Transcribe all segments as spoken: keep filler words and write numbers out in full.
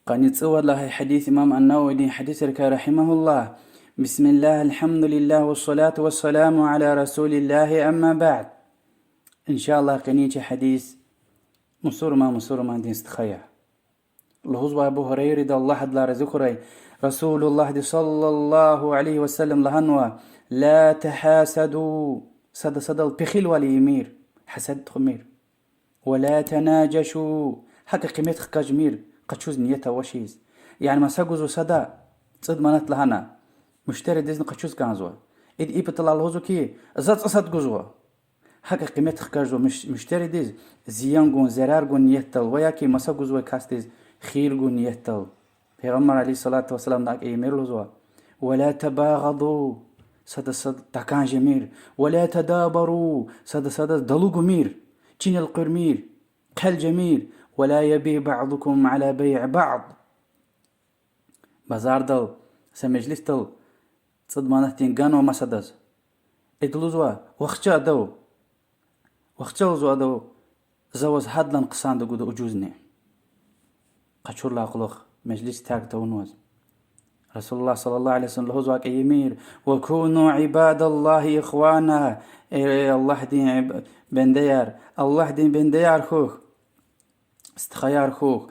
Къанни цӀувад лагьай гьадис имам ан-Нававидин гьадисрикай, رحمه الله. بسم الله، الحمد لله، والصلاة والسلام على رسول الله، أما بعد. Иншаллагь, къенин чи гьадис мусурман мусурмандин стха я. Лугьузва Абу Гьурайрадал, Аллагь адалай рази хьурай, Расулуллагьди صلى الله عليه وسلم лагьанва: لا تحاسدوا, сада садал пехилвал ийимир, гьасад тухумир. ولا تناجشوا, гьакӀа къимет хкажмир, къачуз ният авачиз. Яни маса гузва сада цӀуд манат лагьана, муштаридизни къачуз кӀанзава. Ида и паталай лугьузва хьи, за цӀусад гузва. ГьакӀа къимет хкажзава муш-, муштаридиз зиян гун, зарар гун ниятдал, ва яки маса гузвай касдиз хийир гун ниятдал. Пайгъамбар عليه الصلاة والسلامди акӀ ийимир лугьузва. ولا تباغضوا, сада садаз такӀан жемир. ولا تدابروا, сада садаз далу гумир, чин элкъуьрмир, хъел жемир. ولا يبع بعضكم على بيع بعض. Базардал, са межлисдал цӀуд манатдин ганва масадаз. Ида лугьузва: вахча адав, вахча лугьузва адав, за ваз гьадалай хъсан гуда ужузни. Къачурла кьулухъ межлис терг тавунваз. رسول الله صلى الله عليه وسلم лугьузва акӀ ийимир: وكونوا عباد الله إخوانا. Эй Аллагьдин иб-, бендеяр, Аллагьдин бендеяр хьухь, стхаяр хьухь.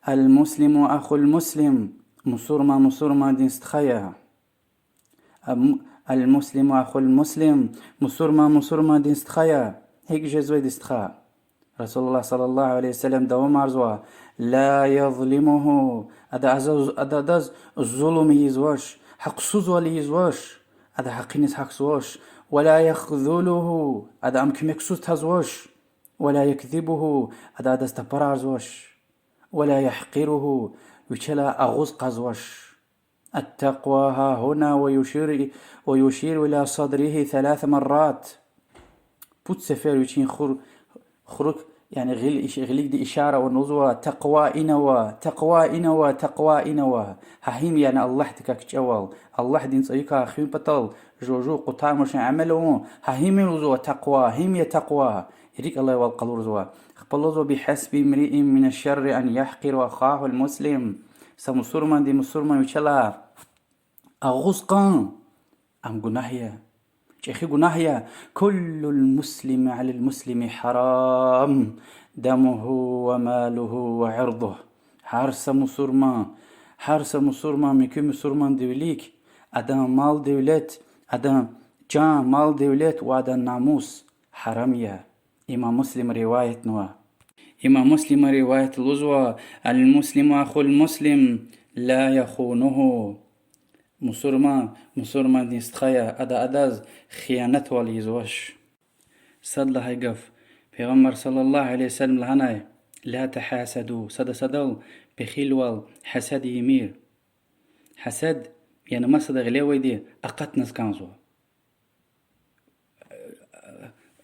المسلم أخو المسلم, мусурман мусурмандин стха я. المسلم أخو المسلم, мусурман мусурмандин стха я. ГьикӀ жезва ида стха? رسول الله صلى الله عليه وسلم давамарзава: لا يظلمه, ада азаз-, ада адаз зулум ийизвач, гьахъсузвал ийизвач, ада гьахъиниз гьахьзавач. ولا يخذله, ада ам куьмексуз тазвач. ولا يكذبه, ада адаз тапарарзавач. ولا يحقره, вичелай агъуз кьазвач. التقوى هاهنا ويشير، ويشير إلى صدره ثلاث مرات. Пуд сефер вичин хур-, хурук, яни гъил иш-, гъиликди ишара авуна лугьузва: такъва ина ава, такъва ина ава, такъва ина ава. Гьа гьим, яни Аллагьдикай кичӀевал, Аллагьдин цӀайикай хуьн патал жув-жув къутармишун амал авун, гьа гьим я лугьузва такъва, гьим я такъва. РикӀ алайвал къалурзава. Ахпа лугьузва: بحسب امرئ من الشر أن يحقر أخاه المسلم. Са мусурманди мусурман вичелай агъуз кьун, ам гунагь я, чӀехи гунагь я. كل المسلم على المسلم حرام دمه وماله وعرضه. Гьар са мусурман, гьар са мусурман муькуь мусурмандин вилик адан мал-девлет, адан чан, мал-девлет ва адан намус гьарам я. Имам Муслима риваятнава. Имам Муслима риваят лугьузва: المسلم أخو المسلم لا يخونه. Мусурман мусурмандин стха я, ада адаз хиянатвал ийизвач. Сад лагьай гаф. Пайгъамбар صلى الله عليه وسلم лагьанай: لا تحاسدوا, сада садал пехилвал, гьасад ийимир. Гьасад, яни масада гъиле авайди акъатназ кӀанзава.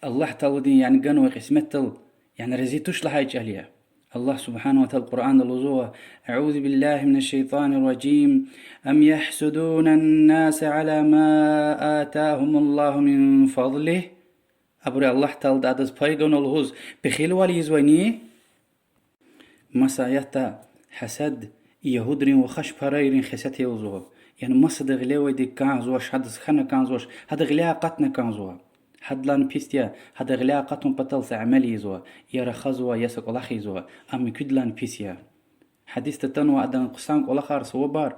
Аллагь Тааладин, яни, ганвай кьисметдал, яни, рази туш лагьай чӀал я. Аллагь سبحانه وتعالى Къуръанда лугьузва: أعوذ بالله من الشيطان الرجيم. أم يحسدون الناس على ما آتاهم الله من فضله. Абуру Аллагь Таалади адаз пай гана лугьуз пехилвал ийизвани? Маса аятда гьасад ягьудрин ва хашпарайрин хесет я лугьузва. Яни масада гъиле авайди кӀанзавач, гьадаз хьана кӀанзавач, гьадан гъиляй акъатна кӀанзава. Гьадалайни пис я, гьадан гъиляй акъатун патал са амал ийизва, я рахазва, я са кӀвалах ийизва, ам муькуьдалайни пис я. Гьадисда атанва адан хъсан кӀвалахар, савабар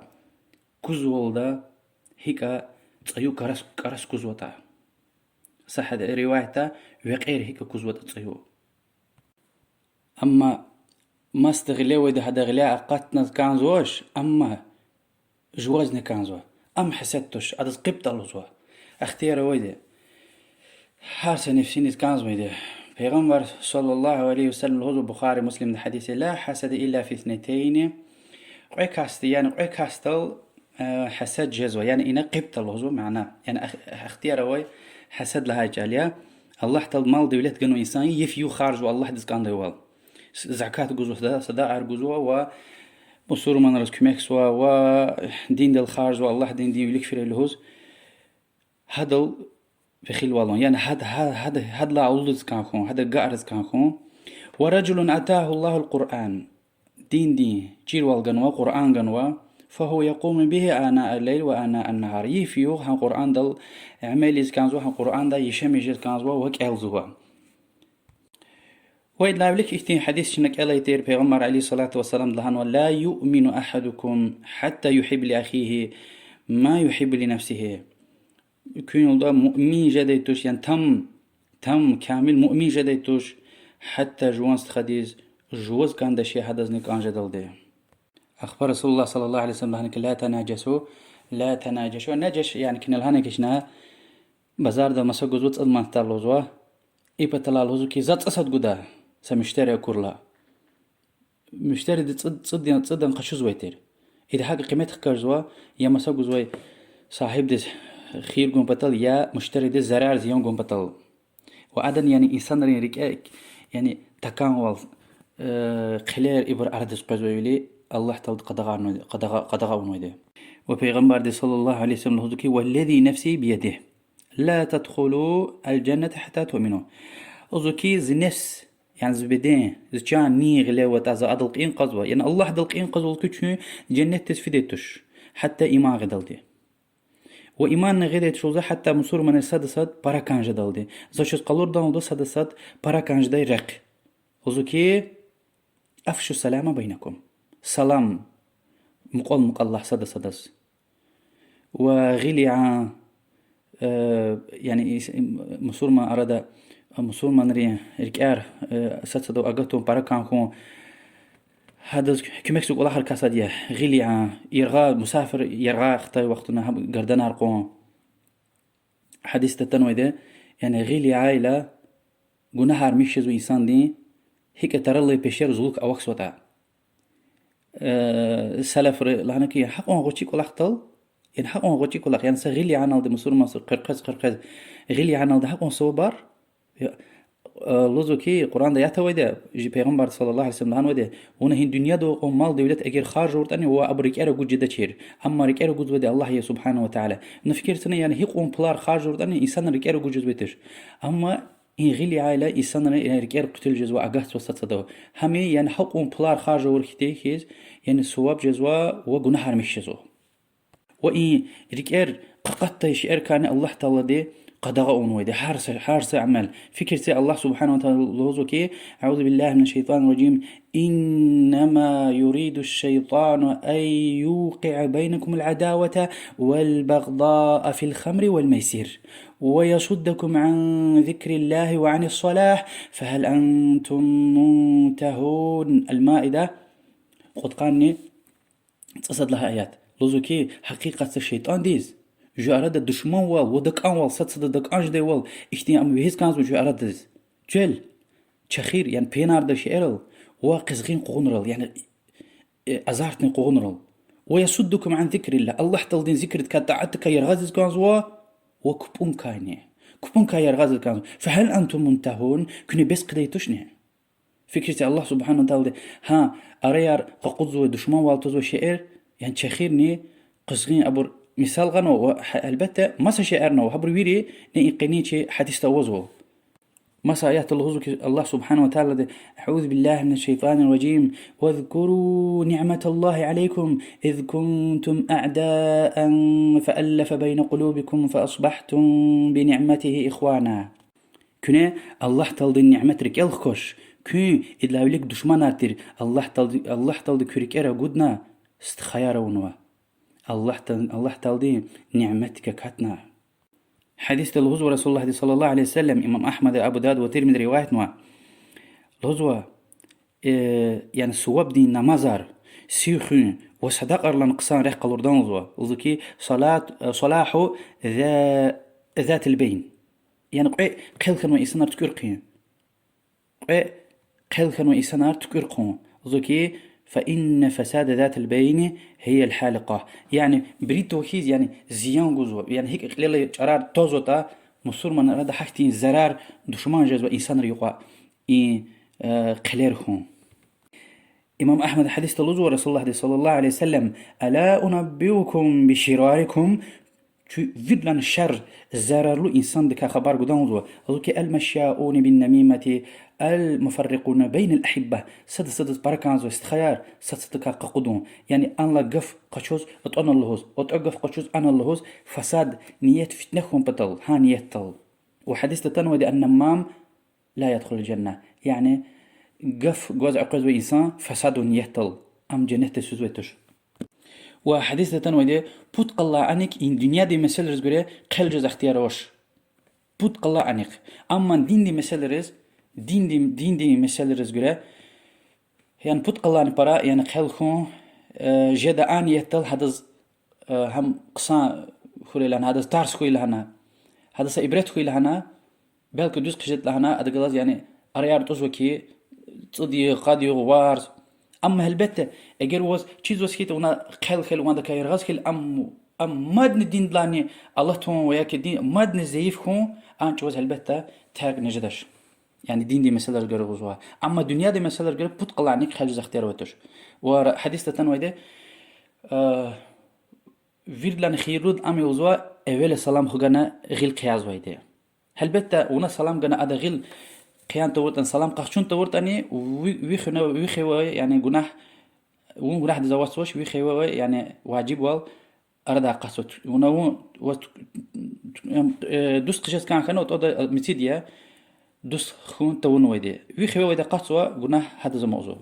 кузвалда гьикӀ цӀаю кӀарас, кӀарас кузватӀа. Са гьад-, риваятда векьер гьикӀ кузватӀа цӀаю. Амма масада гъиле авайди гьадан гъиляй акъатназ кӀанзавач, амма жувазни кӀанзава. Ам гьасед туш, адаз къибтӀа лугьузва. Ихтияр авайди гьар са нефсиниз кӀанзавайди. Пайгъамбар صلى الله عليه وسلم лугьузва Бухари, Муслимда гьадис я: لا حسد إلا في اثنتين. Кьве касди, яни кьве касдал, э, гьасед жезва, яни ина къибтӀа лугьузва мана. Яни ах-, ихтияр авай гьасед лагьай чӀал я. Аллагь Таалади мал-девлет ганвай инсан йиф-югъ харжзава Аллагьдиз кӀандайвал. С-, закат гузва, сада-, садакьаяр гузва ва мусурманриз куьмекзава ва диндал харжзава, Аллагьдин дин вилик фирай лугьуз. Гьадал пехилвал авун, яни гьад-, гьа-, гьад-, гьадалай алудиз кӀан хьун, гьада агакьариз кӀан хьун. ورجل آتاه الله القرآن. диндин чирвал ганва, Къуръан ганва, فهو يقوم به آناء الليل وآناء النهار. Йиф-югъ гьа Къуръандал амал ийиз кӀанзава, гьа Къуръандай яшамиш жез кӀанзава ва кӀелзава. Ва идалай вилик ихьтин гьадис чна кӀелайтир, Пайгъамбар عليه الصلاة والسلام лагьанва: لا يؤمن أحدكم حتى يحب لأخيه ما يحب لنفسه. Куьн лугьуда муъмин жедай туш, яни там, там камил муъмин жедай туш, гьатта жуван стхадиз жуваз кӀандай шей гьадазни кӀан жедалди. Ахпа رسول الله صلى الله عليه وسلم лагьана хьи: لا تناجشوا, لا تناجشوا. Нажаш, яни куьне лагьана хьи чна, базарда маса гузва цӀуд манатдал лугьузва, и паталай лугьузва хьи, за цӀусад гуда, са муьштери акурла. Муьштериди цӀуд, цӀуд, цӀудан къачузвай тир. Ида гьакӀ къимет хкажзава, я маса гузвай сагьибдиз хийир гун патал, я муьштеридиз зарар, зиян гун патал. Ва адан, яни инсанрин рикӀе, яни такӀанвал, э, хъилер ибур арадиз къвезвайвиляй Аллагь Таалади къадагъа авунвайди, къадагъа, къадагъа авунвайди. Ва Пайгъамбарди صلى الله عليه وسلم лугьузва хьи: والذي نفسي بيده لا تدخلوا الجنة حتى تؤمنوا. Лугьузва хьи, зи нефс, яни зи беден, зи чан ни гъиле аватӀа, за адал кьин кьазва, яни Аллагьдал кьин кьазва лугьуз хьи, куьн женнетдиз фидай туш, гьатта иман гъидалди. Ва иман гъидай туш лугьузва гьатта мусурманриз сада сад пара кӀан жедалди. За чаз къалурда лугьуда сада сад пара кӀан жедай рехъ. Лугьузва хьи, أفشوا السلام بينكم. Салам мукьвал-мукьвал лагь сада садаз. Ва гъил яна, э, яни ис-, мусурман арада, мусурманрин рикӀер, э, сад садав агатун, пара кӀан хьун, гьадаз куьмекзавай кӀвалахрикай сад я гъил яна, яргъа, мусафир яргъай хтай вахтунда гьам гарданар кьун. Гьадисда атанвайди, яни гъил яйла гунагьар михьзава инсандин, гьикӀ таралай пешер зулук авахьзаватӀа. Э, салафри лагьана хьи, гьакьван гъвечӀи кӀвалахдал, яни гьакьван гъвечӀи кӀвалах, яни са гъил яналди мусурман са къекъвез-къекъвез гъил яналди гьакьван савабар, я, э, лугьузва хьи, Къуръанда аят авайди, жи Пайгъамбар صلى الله عليه وسلم лагьанвайди, вуна гьи дуьньяда кьван мал-девлет эгер харж авуртӀани, ва абур рикӀера гуз жедачир. Амма рикӀера гузвайди Аллагь я سبحانه وتعالى. Вуна фикир це, яни гьикьван пулар харж авуртӀани, инсанрин рикӀера гуз жезвай туш. Амма и гъил яйла инсанрин рикӀер хъуьтуьл жезва, агатзава сад садав. Гьам я, яни гьакьван пулар харж авур хьтин хьиз, яни суваб жезва ва гунагьар михьзава. Ва и рикӀер къакъатдай шейэрикайни Аллагь Таалади къадагъа авунвайди гьар са, гьар са амал. Фикир це, Аллагь سبحانه وتعالى лугьузва хьи, أعوذ بالله من الشيطان الرجيم، إنما يريد الشيطان أن يوقع بينكم العداوة والبغضاء في الخمر والميسر ويصدكم عن ذكر الله وعن الصلاة فهل أنتم منتهون. المائدة، кьудкъанни цӀусад лагьай аят. Лугьузва хьи, гьакъикъатда шейтӀандиз жуь арада душманвал ва дакӀанвал, сад сада дакӀан жедайвал, ихьтин ам вегьиз кӀанзава жуь арадиз. Квел, чехир, яни пиянардай шейэрал ва къизгъин къугъунрал, яни, э, азартный къугъунрал. ويصدكم عن ذكر الله, Аллагь Тааладин зикирдикай, тӀаатдикай яргъаз ийиз кӀанзава ва купӀункайни. КупӀункай яргъаз ийиз кӀанзава. فهل أنتم منتهون, куьне бес хъийидай тушни? Фикир це, Аллагь سبحانه وتعالىди гьа араяр къакъудзавай, душманвал твазвай шейэр, яни чехирни, къизгъин, абур мисал гъанва ва, гьа, гьелбетда, маса шейэрни ава, гьабур вири не и къенин чи гьадисда авазва. Маса аятда лугьузва хьи Аллагь سبحانه وتعالىди: أعوذ بالله من الشيطان الرجيم، واذكروا نعمة الله عليكم إذ كنتم أعداء فألف بين قلوبكم فأصبحتم بنعمته إخوانا. Куьне Аллагь Тааладин ниметрин кӀел хкваш, куьн идалай вилик душманар тир, Аллагь Таалади, Аллагь Таалади куь рикӀера гудна, стхаяр авунва. Аллагь Та-, Аллагь Тааладин ниметдик акатна. Гьадисда лугьузва Расулуллагьди صلى الله عليه وسلم, имам Агьмада, Абу Давуда ва Тирмизиди риваятнава. Лугьузва, э, яни сувабдин намазар, сив хуьн ва садакьайрилай хъсан рехъ къалурдан лугьузва. Лугьузва хьи, صلاة، э, صلاح ذا-، ذات البين. Яни кьве хъел хьанвай инсанар туькӀуьр хъийин. Кьве хъел хьанвай инсанар туькӀуьр хъун. Лугьузва хьи, فإن فساد ذات البين هي الحالقة. Яни бритва хьиз, яни зиян гузва, яни гьикӀ кьилелай чӀарар твазватӀа, мусурманрин арада гьахьтин зарар, душман жезва инсанрин юкьва и, э, хъелер хьун. Имам Агьмада гьадисда лугьузва Расулуллагьди صلى الله عليه وسلم: ألا أنبئكم بشراركم؟ Чуьн виридалай шар, зарарлу инсандикай хабар гудай лугьузва. Лугьузва хьи, المشاءون بالنميمة المفرقون بين الأحبة. Сада садаз пара кӀанзавай стхаяр, сад садакай къакъудай. Яни анлай гаф къачуз атӀана лугьуз, атӀа гаф къачуз ана лугьуз, фасад, ният фитне хьун патал, гьа ниятдал. Ва гьадисда атанвайди النمام لا يدخل الجنة. Яни гаф гваз къекъвезвай инсан фасад авур ниятдал, ам женнетдиз физвай туш. Ва гьадисда атанвайди, пуд къалалай аник и дуьньядин месэлайриз гуьре хъел жез ихтияр авач. Пуд къалалай аник. Амма диндин месэлайриз, диндин, диндин месэлайриз гуьре, яни пуд къалалайни пара, яни хъел хьун, э, жеда а ниятдал гьадаз, э, гьам хъсан хьурай лагьана, гьадаз тарс хьуй лагьана, гьадаз са ибрет хьуй лагьана, белки дуьз хъижеда лагьана, адахъ галаз, яни, араяр тӀузва хьи, цӀуд югъ, къад югъ варз. Амма гьелбетда, эгер ваз чизваз хьайитӀа, вуна хъел хьайила, вуна адакай яргъаз хьайила, ам, ам мадни диндилайни алатун ва я хьи дин мадни зайиф хьун, анжах ваз гьелбетда теркни жедач. Яни диндин месэлайриз гуьре лугьузва. Амма дуьньядин месэлайриз гуьре пуд къалалай аник хъел жез ихтияр авай туш. Ва гьадисда атанвайди, э, виридалай хийирлуди ам я лугьузва, эвела салам хгана гъил хъязвайди. Гьелбетда, вуна салам гана ада гъил хъиян тавуртӀани, салам къахчун тавуртӀани, ви, ви хуьна, ви хиве авай, яни гунагь, вун гунагьдиз аватзавач, ви хиве авай, яни важибвал арадай акъатзава. Вуна вун, ваз, э, дуьз хъижез кӀан хьана, ватӀада мецид я, дуьз хьун тавунвайди. Ви хиве авайди акъатзава, гунагь гьадаз амукьзава.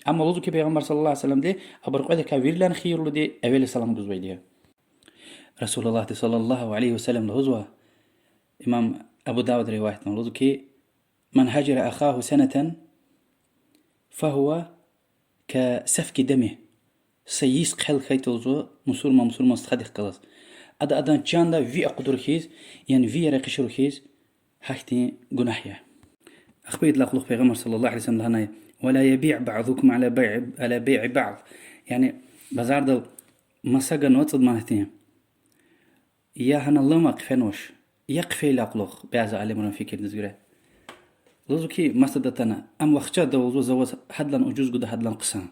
Амма лугьузва хьи Пайгъамбар صلى الله عليه وسلمди, абур кьведакай виридалай хийирлуди эвела салам гузвайди я. Расулуллагьди صلى الله عليه وسلم лугьузва, имам Абу Давуда риваятнава лугьузва хьи, من هجر أخاه سنة فهو كسفك دمه. Са йис хъел хьайитӀа лугьузва мусурман мусурман стхадихъ галаз, ада адан чанда ви акъудур хьиз, яни ви яра экъичур хьиз, гьахьтин гунагь я. Ахпа идалай кьулухъ Пайгъамбар صلى الله عليه وسلم лагьанай: ولا يبيع بعضكم على بيع، على بيع بعض. Яни базардал маса ганва цӀуд манатдин, я гьана лам хъфенвач, я хъфейла кьулухъ, бязи алимрин фикирдиз гуьре. Лугьузва хьи, масад атана, ам вахчада лугьузва, за ваз гьадалай ужуз гуда, гьадалай хъсан.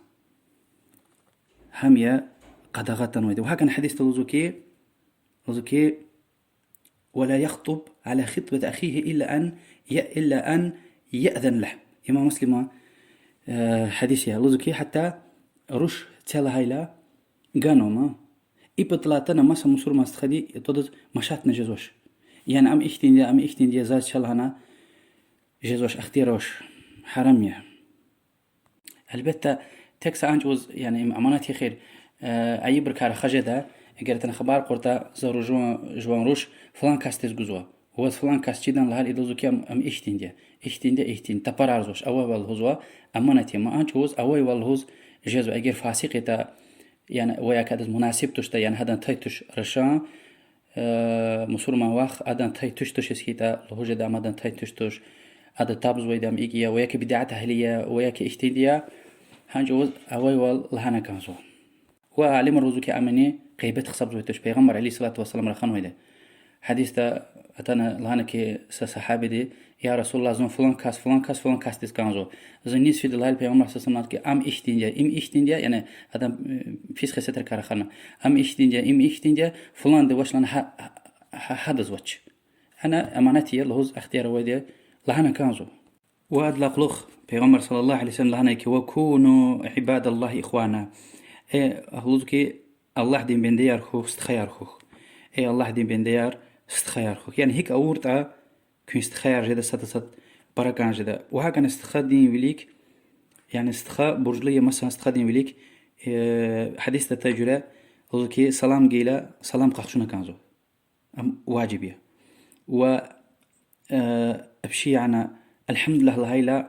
Гьам я къадагъа атанвайди. Ва гьакӀни гьадисда лугьузва хьи, лугьузва хьи, ولا يخطب على خطبة أخيه إلا أن ي-، إلا أن يأذن له. Имам Муслима, э, гьадис я. Лугьузва хьи, гьатта руш це лагьайла ганва ман, и паталай атана маса мусурман стхади ятӀадаз машатна жезвач. Яни ам ихьтинди я, ам ихьтинди я, заз це лагьана жезвач, ихтияр авач, гьарам я. Гьелбетда, тек са анжах ваз, яни, им аманат я эхир, э, айибрикай рахаз жеда, эгер атана хабар кьуртӀа, за руш жуван, жуван руш флан касдиз гузва, ваз флан кас чидани лагьайла, ида лугьузва хьи, ам, ам ихьтинди я, ихьтинди я, ихьтин, тапарарзавач, авайвал лугьузва, аманат я, ма анжах ваз авайвал лугьуз жезва, эгер фасикь ятӀа, яни, ва я хьи адаз мунасиб туштӀа, яни гьадан тай туш рушан, э, мусурман вах, адан тай туш-тушиз хьайитӀа, лугьуз жеда ам адан тай туш-туш, ада табзавайди ам икӀ я, ва я хьи бидат агьли я, ва я хьи ихьтинди я, гьа чӀавуз авайвал лагьана кӀанзава. Ва алимар лугьузва хьи, амни гъибет гьисабзавай туш, Пайгъамбар عليه الصلاة والسلام раханвайди. Гьадисда атана, лагьана хьи са сагьабиди: يا رسول الله, зун флан кас, флан кас, флан касдиз кӀанзава. Зун низ фида лагьайла, Пайгъамбар صلى الله عليه وسلم лагьана хьи, ам ихьтинди я, им ихьтинди я, яни адан, э, пис хесетрикай рахана. Ам ихьтинди я, им ихьтинди я, фланди вач лагьана, гьа-, гьа-, гьадаз вач. Ана аманат я лугьуз ихтияр авайди я лагьана кӀанзава. Ва адалай кьулухъ Пайгъамбар صلى الله عليه وسلم лагьанай хьи: وكونوا عباد الله إخوانا. Э, лугьузва хьи, Аллагьдин бендеяр хьухь, стхаяр хьухь. Эй Аллагьдин бендеяр, стхаяр хьухь. Яни гьикӀ авуртӀа, куьн стхаяр жеда, сада сад пара кӀан жеда. Ва гьакӀни стхадин вилик, яни стха буржлу я, масан стхадин вилик, э, гьадисда атай жуьре, лугьузва хьи, салам гайила, салам къахчуна кӀанзава. Ам важиб я. Ва, э, вообще, яни, الحمد لله лагьайла,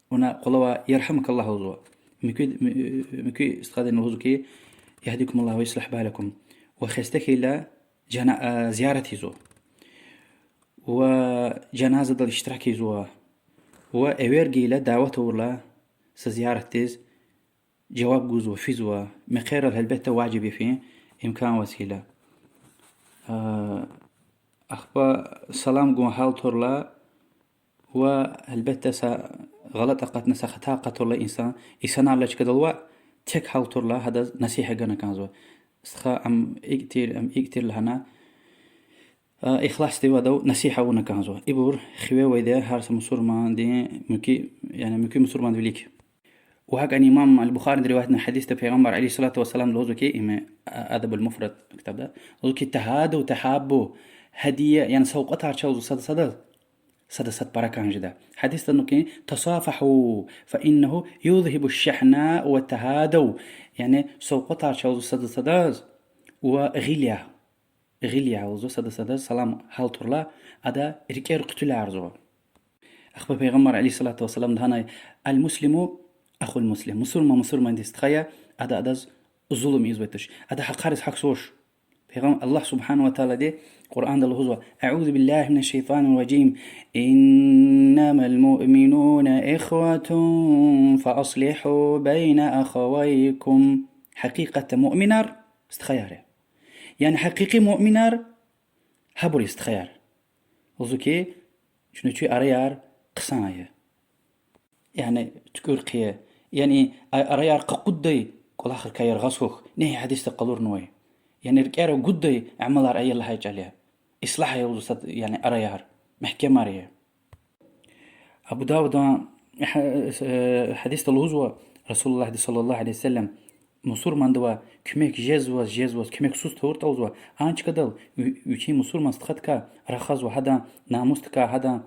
вуна къвалава يرحمك الله лугьузва. Муькуь, муькуь стхадини лугьузва хьи: يهديكم الله ويصلح بالكم. Ва хесте хьайила жана-, а, зиярат ийизва. Ва жаназадал иштирак ийизва. Ва эвер гайила, дават авурла са зияратдиз жаваб гузва, физва. Мехъерал гьелбетда важиб я фин, имкан аваз хьайила. А, ахпа салам гун гьалтайла ва гьелбетда са гъалатӀ акъатна, са хата акъатайла инсан, инсанар алай чкадал ва тек гьалтайла гьадаз насигьат гана кӀанзава. Стха, ам икӀ тир, ам икӀ тир лагьана, Ихласди вадав насигьа авуна кӀанзава. Ибур хиве авайди я гьар са мусурмандин муькуь, яни муькуь мусурмандин вилик. Ва гьакӀни имам аль-Бухариди риваятна гьадисда Пайгъамбар عليه الصلاة والسلام лугьузва ки, им Адаб аль-Муфрад ктабда, лугьузва ки, تهادوا تحابوا, гьадия, яни савкьватар чалзава сада садаз, сада сад пара кӀан жеда. Гьадисда лугьузва ки, تصافحوا فإنه يذهب الشحناء وتهادوا, яни савкьватар чалзава сада садаз ва гъил я, гъил я лугьузва сада садаз салам гьалтурла, ада рикӀер хъуьтуьларзава. Ахпа Пайгъамбар عليه الصلاة والسلام лагьанай: المسلم أخو المسلم, мусурман мусурмандин стха я, ада адаз зулум ийизвай туш, ада гьахъариз гьахьзавач. Пайгъам-, Аллагь سبحانه وتعالىди Къуръанда лугьузва: أعوذ بالله من الشيطان الرجيم. إنما المؤمنون إخوة فأصلحوا بين أخويكم. Гьакъикъатда муъминар стхаяр я. Яни гьакъикъи муъминар гьабур я стхаяр. Лугьузва ки, чна чи араяр хъсан ая. Яни туькӀуьр хъия. Яни а-, араяр къакъуддай кӀвалахрикай яргъаз хьухь, неги гьадисда къалурнавай. Яни рикӀера гуддай амалар ая лагьай чӀал я. Ислягь ая лугьузва сад, яни араяр мягькемар ая. Абу Давуда гьа-, э, гьадисда лугьузва, رسول اللهди صلى الله عليه وسلم мусурмандивай куьмек жезваз, жезваз, куьмексуз тавуртӀа лугьузва, а чкадал ви-, вичин мусурман стхадикай рахазва, гьадан намусдикай, гьадан,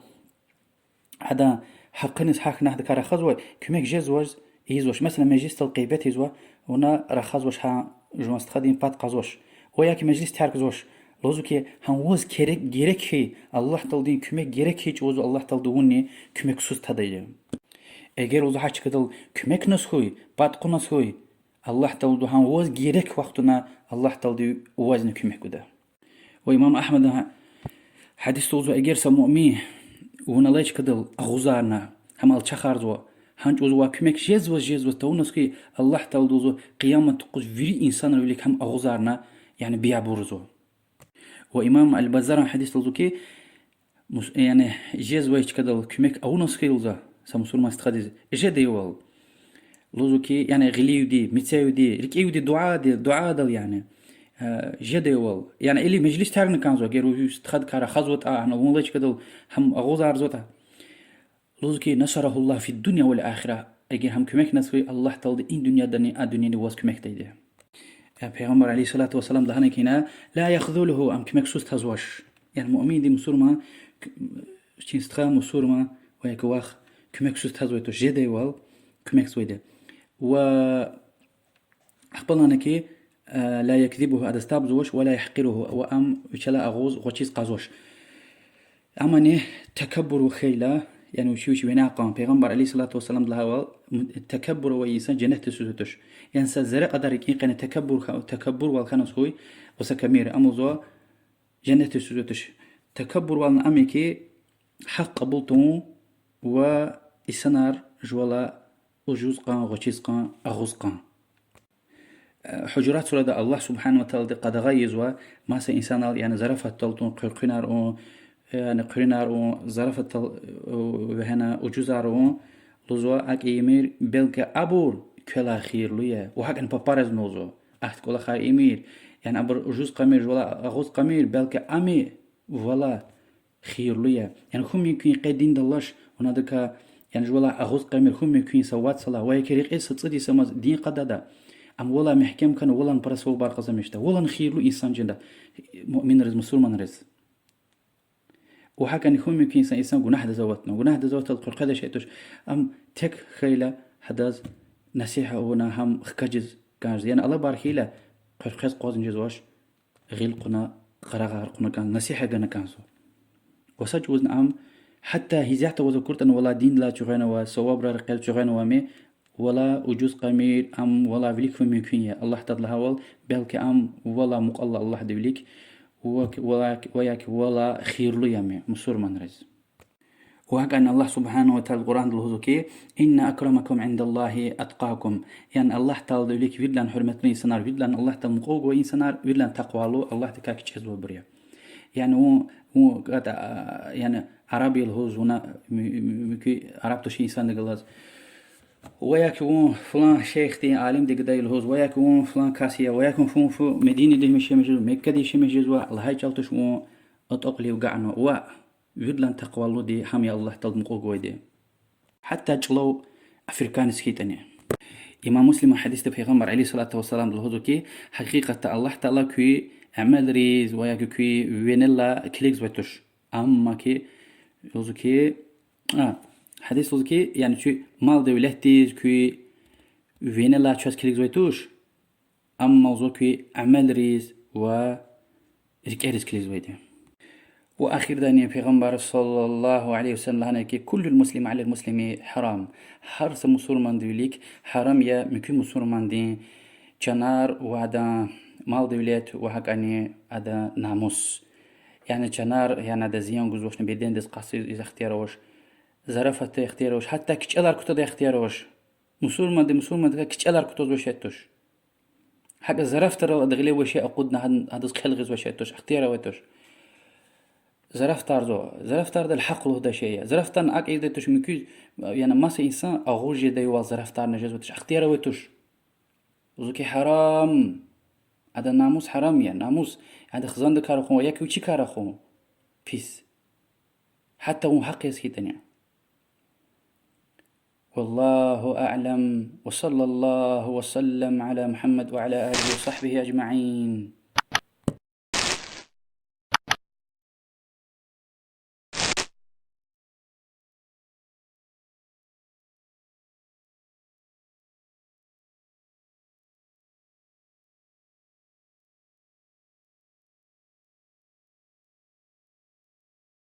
гьадан гьакъиниз гьахьнадикай рахазвай куьмек жезваз ийизвач. Месела, межлисдал гъибет ийизва, вуна рахазвач, гьа жуван стхадин пад кьазвач. Ва яки межлис теркзавач. Лугьузва ки, гьам ваз герек, герек хьи, Аллагь Тааладин куьмек герек хьи, чӀавузва Аллагь Таалади вунни куьмексуз тадайди. Эгер лугьузва гьа чкадал куьмекназ хьуй, пад кьуназ хьуй, Аллагь Таалади гьам ваз герек вахтунда Аллагь Таалади вазни куьмек гуда. Ва имам Агьмада гьадисда лугьузва, эгер са муъмин вун алай чкадал агъузарна, гьам алчахарзава, гьа чӀавуз ваз куьмек жезваз, жезваз тавуназ хьи, Аллагь Таалади лугьузва къиямат юкъуз вири инсанрин вилик гьам агъузарна, яни биябурзава. Ва имам аль-Баззаран гьадисда лугьузва ки, мус-, яни жезвай чкадал куьмек авуназ хьи лугьузва са мусурман стхадиз, жедайвал. Лугьузва ки, яни гъиливди, мецевди, рикӀивди, дуьади, дуьадал, яни, э, жедайвал. Яни или межлис теркна кӀанзава, эгер ви стхадикай рахазватӀа, гьана вун алай чкадал гьам агъузарзаватӀа. Лугьузва ки, نصره الله في الدنيا والآخرة. Эгер гьам куьмекназ хьуй, Аллагь Таалади и дуьньядани а дуьньяни ваз куьмекдайди. Яни Пайгъамбар عليه الصلاة والسلام лагьана ки, لا يخذله, ам куьмексуз тазвач. Яни муъминди мусурман, вичин стха мусурман ва яки вах куьмексуз тазвай туш, жедайвал куьмекзавайди. Ва ахпа лагьана ки, لا يكذبه, адаз табзавач, ولا يحقره, ва ам вичелай агъуз, гъвечӀиз кьазвач. Амани такаббур хьайила, яни вичи вич вине кьун, Пайгъамбар عليه الصلاة والسلامди лагьайвал, такаббур авай инсан женнетдиз физвай туш. Яни са зерре кьадар рикӀин къене такаббур ха-, такаббурвал хьаназ хьуй, высокомерие, ам лугьузва женнетдиз физвай туш. Такаббурвални ам я ки, гьахъ кьабул тавун ва инсанар жувалай ужуз кьун, гъвечӀиз кьун, агъуз кьун. Э, Гьужурат сурада Аллагь سبحانه وتعالىди къадагъа ийизва маса инсанал, яни зарафатдал тун, хъуьруьнар авун, яни хъуьруьнар авун, зарафатдал, э, вегьена ужузар авун, лугьузва, акӀ ийимир, белки абур квелай хийирлу я. Ва гьакӀни папаризни лугьузва, ахьтин кӀвалахар ийимир, яни абур ужуз кьамир, жувалай агъуз кьамир, белки ам и валай хийирлу я. Яни хьун мумкин я къе диндал алач, вуна адакай, яни жувалай агъуз кьамир, хьун мумкин я са вацӀалай, ва яки рекьиз са цӀуд йисамаз дин къадада, ам валай мягькем хьана, валан пара савабар къазанмишда, валан хийирлу инсан жеда муъминриз, мусурманриз. Ва гьакӀни хьун мумкин я са инсан гунагьдиз аватна, гунагьдиз аватайла къекъведай шей туш, ам тек хьайила гьадаз насигьат авуна гьам хкажиз кӀанзава. Яни алабар хьайила къекъвез акъвазни жезвач, гъил кьуна, къарагъар кьуна кӀан, насигьат гана кӀанзава. Ва са чӀавузни ам, гьатта гьизят аваз акуртӀани, валай диндилай чуьгъвенавай, савабрал рекьел чуьгъвенавай ми, валай ужуз кьамир, ам валай вилик хьун мумкин я. Аллагь Таалади лагьайвал, белки ам валай мукьвал ала Аллагьдин вилик, ва, ва, ва яки валай хийирлу я ми мусурманриз. Ва гьакӀни Аллагь سبحانه وتعالىди Къуръанда лугьузва ки, إن أكرمكم عند الله أتقاكم. Яни Аллагь Тааладин вилик виридалай гьуьрметлу инсанар, виридалай Аллагь Таалади мукьув гвай инсанар, виридалай такъвалу, Аллагьдикай кичӀезвайбур я. Яни вун, вун, а, яни араб я лугьуз, вуна му-, му-, муькуь араб тушир инсандихъ галаз, ва яки вун флан шейхдин, алимдин гада я лугьуз, ва яки вун флан кас я, ва яки вун фу, фу Мединадиз яшамиш жезва, Меккадиз яшамиш жезва лагьай чӀал туш, вун атӀакьулив агакьнава ваъ, виридалай такъвалуди гьам я Аллагь Таалади мукьув гвайди. Гьатта чӀулав африканец хьайитӀани. Имам Муслима гьадисда Пайгъамбар عليه الصلاة والسلام лугьузва хьи, гьакъикъатда Аллагь Таала куь амалриз ва яки куь винелай килигзавай туш. Амма хьи, лугьузва хьи, а, гьадис лугьузва хьи, яни куь мал-девлетдиз, куь винелай чаз килигзавай туш. Амма лугьузва куь амалриз ва рикӀериз килигзавайди. Ва ахирдани Пайгъамбар صلى الله عليه وسلم лагьанай хьи, كل المسلم على المسلم حرام. Гьар са мусурмандин вилик гьарам я муькуь мусурмандин чанар ва адан мал-девлет ва гьакӀани адан намус. Яни чанар, яни адан зиян гузвачни, бедендиз къастиз ихтияр авач, зарафатдай ихтияр авач, гьатта кичӀелар кутадай ихтияр авач. Мусурманди мусурмандикай кичӀелар кутазвай шей туш. ГьакӀ зарафатарал ада гъиле авай шей акъудна гьад-, гьадаз хъел гъизвай шей туш, ихтияр авай туш. Зарафатарзава. Зарафатардал гьахъ лугьудай шей я. Зарафатарни акӀ ийидай туш муькуь, яни маса инсан агъуз жедайвал зарафатарни жезвай туш, ихтияр авай туш. Лугьузва хьи, гьарам. Адан намус гьарам я, намус. Адан хизандикай рахун ва яки вичикай рахун. Пис. Гьатта вун гьахъ яз хьайитӀани. والله أعلم، وصلى الله وسلم على محمد وعلى آله وصحبه أجمعين.